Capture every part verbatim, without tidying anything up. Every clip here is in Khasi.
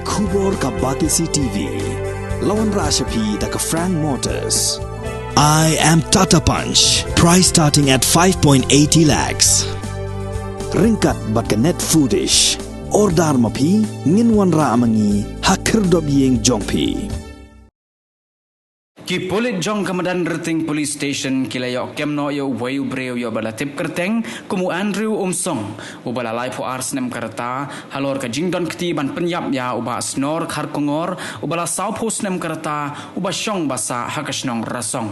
Khubor ka Batesi T V. La wanrah sha phi da ka Frank Motors. I am Tata Punch. Price starting at five point eighty lakhs. Ryngkat bad ka Net Foodish. Order ma phi, ngin wanrah ma ngi ha khyrdop ïing jong phi. Ki pulit jong ka Madanrting Police Station ki la ïoh kem noh ïa uwei u briew ïoh ba la tip kyrteng kum u Andrew Umsong, uba la laiphew ar snem ka rta, halor ka jingdon kti ban pynïap ïa u Bah Snor Kharkongor, uba la sawphew snem ka rta, uba shong ba sah ha ka shnong Rasong.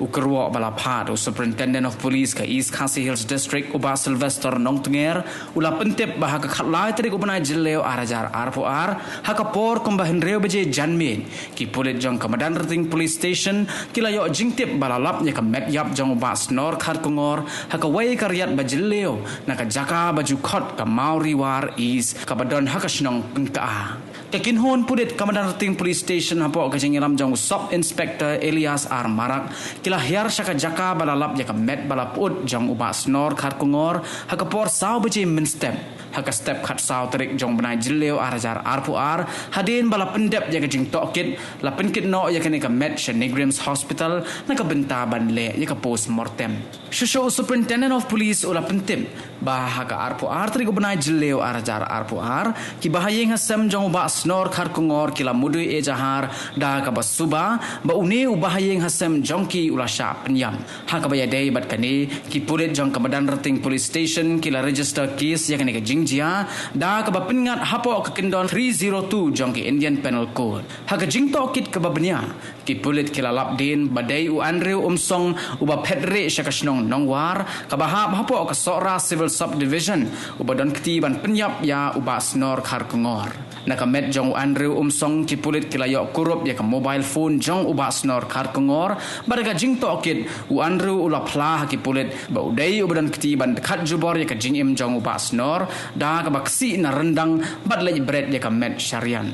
U kyrwoh ba la phah da u Superintendent of Police ka East Khasi Hills District, u Bah Sylvester Nongtnger, u la pyntip ba ha ka khatlai tarik u bnai Jylliew ar hajar arphew ar, ha ka por kumba hynriew baje janmiet, ki pulit jong ka Madanrting Police Station ki la ïoh jingtip ba la lap ïa ka met ïap jong u Bah Snor Kharkongor ha kawei ka riat ba jylliew na ka jaka ba ju khot ka Mawriwar East, kaba don ha ka shnong Pynkha. Ka kynhun pulit ka Madanrting Police Station hapoh ka jingïalam jong u Sub Inspector Elias R Marak ki la hiar sha ka jaka ba la lap ïa ka met ba la pyut jong u Bah Snor Kharkongor ha ka por saw baje mynstep. Ha ka step khatsaw tarik jong u bnai Jylliew ar hajar arphew ar, hadien ba la pyndep ïa ka jingtohkit, la pynkit noh ïa kane ka met sha NEIGRIHMS Hospital na ka bynta ban leh ïa ka post mortem. Shuh shuh u Superintendent of Police u la pyntip ba ha ka arphew ar tarik u bnai Jylliew ar hajar arphew ar, ki bahaïing hasem jong u Bah Snor Kharkongor ki la mudui ejahar da kaba suba ba une u bahaïing hasem jong ki u la shah pynïap. Ha kaba ïadei bad kane, ki pulit jong ka Madanrting Police Station ki la register case ïa kane ka jingjia da kaba pynngat hapoh ka kyndon three zero two jong ka Indian Penal Code. Ha ka jingtohkit kaba bniah, ki pulit ki la lap dien ba dei u Andrew Umsong, uba phet rieh sha ka shnong Nongwar, kaba hap hapoh ka Sohra Civil Subdivision, uba don kti ban pynïap ïa u Bah Snor Kharkongor. Na ka met jong u Andrew Umsong, ki pulit ki la ïoh kurup ïa ka mobile phone jong u Bah Snor Kharkongor, bad da ka jingtohkit, u Andrew u la phla ha ki pulit ba u dei uba don kti ban khatjubor ïa ka jingim jong u Bah Snor da kaba ksih na ryndang bad leit bret ïa ka met shariat.